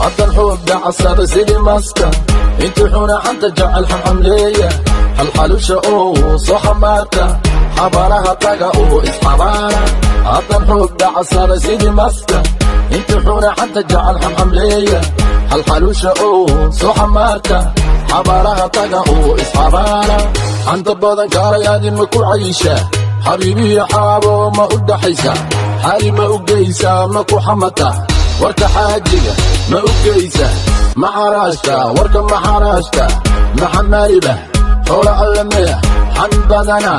Haddan xuub dhacsaday sidii maska, intii xuna xanta jecel xamxamleeya, xalxalusha oo soo xamaarta, xabaalaha taga oo isxabaala. Haddan xuub dhacsaday sidii maska, intii xuna xanta jecel xamxamleeya, xalxalusha oo soo xamaarta, xabaalaha taga oo isxabaala. Xanta badan kaalayaadi ma ku cayishaa? Xabiibihi xaabo ma u dhaxaysa? Xaali ma u geysaa? Ma ku xamata? Warka xaajiga ma u geysa? Ma xaraashta? Warka ma xaraashta? Maxamaaliba xoola allameya? Xan badana,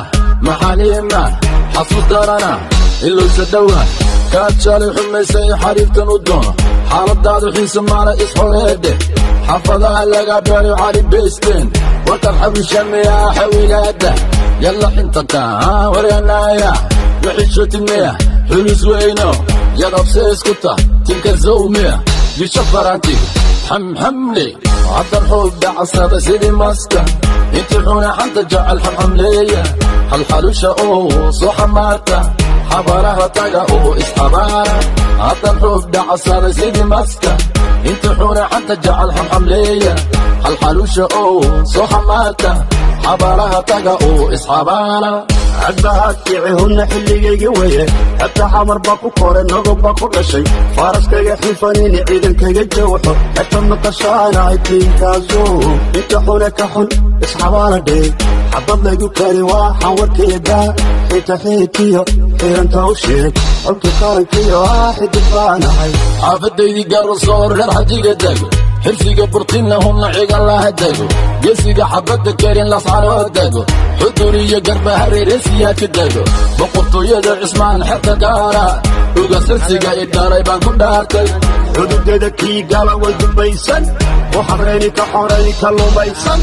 maxaliima xasuus darana, ilowsa dhowa kaad shalay xumaysay. Xariiftan u doono xaaladaadu xiise maala isxoreedhe. Xaafadaha laga beero cali beysteen. Warkaad xawisha miyaa? Xawilaada yalla xintata waryanaya wixishotimeya xulus weyno yadabse iskuta tinka zowmiya gisha farantiga xamxamle. Haddan xuub dhacsada sidii maska, intii xuna xanta jecel xamxamleeya, xalxalusha oo soo xamaarta, xabaalaha taga oo isxabaala. Haddan xuub dhacsada sidii maska, intii xuna xanta jecel xamxamleeya, xalxalusha oo soo xamaarta, xabaalaha taga oo isxabaala. Cadbahaad kicihunna xilligayga weye. Xebta Xamar baa ku kore, nogob baa ku dhashay, faaraskayga xifanini, ciidankayga jawxo, xebta maqashaanahay tiinkaaso. Inta xune ka xun isxabaala dhee, xabad laygu kari waxaan warkeeda xiita xiitiyo xiiranta u sheeg, xolkii qarankiyo ah xidig baanahay. Xaafadaydii Garsoor, reer xajiga dego, Xirsiga Burtinna hunna Cigalaha dego, Gesiga Xabadda Karin Lascanoo dego, Xudur iyo Garba Hareeresiyaa ka dego, boqortooyada Cismaan xerta gaara uga sirsiga i dhalay baan ku dhaartay. Xuduudeeda kii gala way dubaysan, ku xabrayni ka xoray ka lumaysan,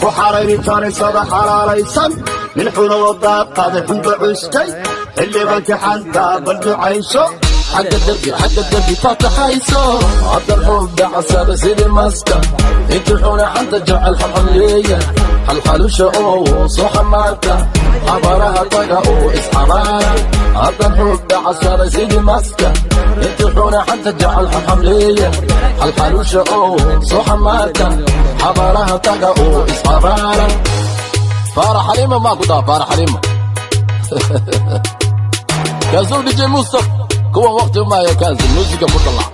ku xarayni taraysada xalaalaysan, nin xunoo daaqaday xunba cuskay, xildhibaanka xanta bal ducayso. Xagga derbi, xagga derbi faataxayso. Haddan xuub dhacsada sidii maska, intii xuna xanta jecel xamxamleeya, xalxalusha oo soo xamaarta, xabaalaha taga oo isxabaala. Haddan xuub dhacsada sidii maska, intii xuna xanta jecel xamxamleeya, xalxalusha oo soo xamaarta, xabaalaha taga oo isxabaala. Faarax Xaliima maa ku dhaha? Faarax Xaliima kaasuu DJ Mustaf kuwan waqti umaya kaasi muusiga ku dalac.